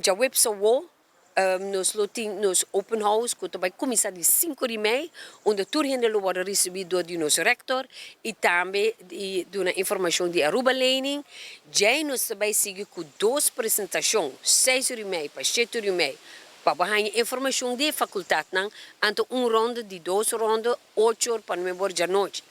Djaweps awo, nos lo tin nos open house ku ta bai kuminsá di 5:30, unda tur hende lo wòrdu risibí dor di nos rektor i tambe di duna informashon di Aruba Lening. Djei nos ta bai sigui ku dos presentashon, 6:30 pa 7:30, pa bo haña informashon di e fakultatnan, anto un ronda di dos ronda, 8 or pa 9 or djanochi.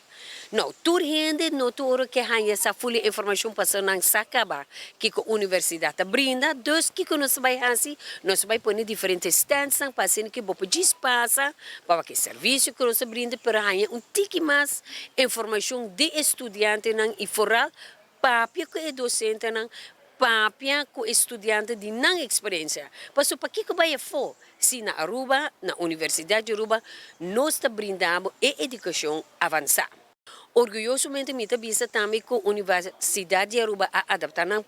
No, tur hende no tur ke haña sa full informashon pasobra nan sa kaba kiko universidat ta brinda. Dus kiko nos bai hasi? Nos bai pone diferente stands pa asina ku bo por pasa pa e servisio ku nos ta brinda, pero haña un tiki mas informashon di studiantenan i vooral papia ku e dosentenan, papia ku e studiante di nan eksperensia. Paso pakiko bai afó si na Aruba, na Universidat di Aruba, nos ta brindando e edukashon avansá? Orguyosamente mi ta bisa tambe ku Universidat di Aruba a adaptá nan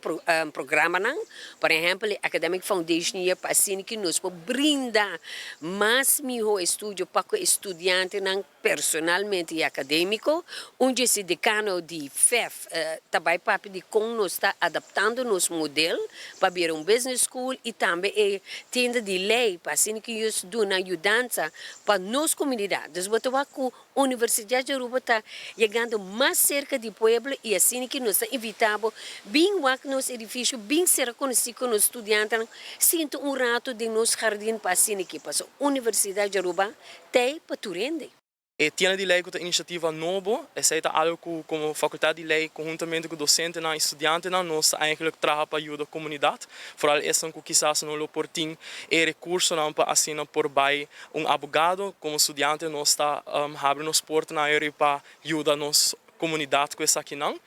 programanan, por ehèmpel, Academic Foundation Year, pa asina ku nos por brinda mas mihó estudio pa e studiantenan personalmente i akadémiko. Un di e dekano di FEF tambe papia di kon nos ta adaptando nos modelo pa bira un business school i tambe e tienda di lei pa asina ku nos duna yudansa pa nos komunidat. Dus bo ta wak ku Universidat di Aruba ta yegando mas serka di pueblo i asina ku nos ta invitá bo bin wak nos edifisio, bin ser konosí ku nos studiantenan, sinta un ratu den nos hardin pa asina ku paso Universidat di Aruba t'ei pa tur hende. E tienda di lei ku ta inisiativa nobo, esei ta algu ku komo fakultat di lei, konhuntamente ku dosentenan i studiantenan, nos eigenlijk traha pa yuda komunidat. Vooral esnan ku kisas no lo por tin e rekursonan pa asina por bai un abogado. Komo studiante nos ta habri nos porta pa yuda nos komunidat ku esakinan.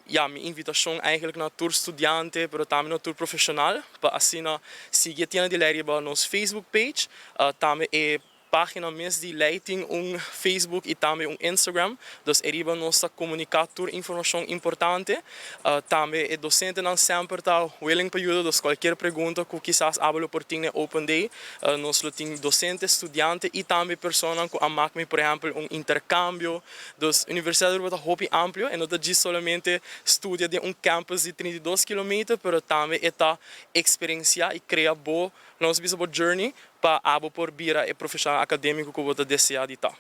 Ja, mi invitashon eigenlijk na tur studiante, pero tambe na tur profeshonal, pa asina sigui Tienda di Lei riba nos Facebook page, tambe e página mes di lei tin un Facebook i tambe un Instagram. Dus ariba nos ta komuniká tur informashon importante. Tambe e dosentenan semper ta willing pa yuda, dus kualke pregunta ku kisas abo lo por tin na Open Day, nos lo tin dosente, studiante i tambe persona ku a maak, por ehèmpel, un interkambio. Dus Universidat ta hopi amplio i no ta solamente studia den un campus di 32 km, pero tambe ta eksperensiá i krea bo, nos bisa, bo journey pa abo por bira e profeshonal akadémiko ku bo ta deseá di ta.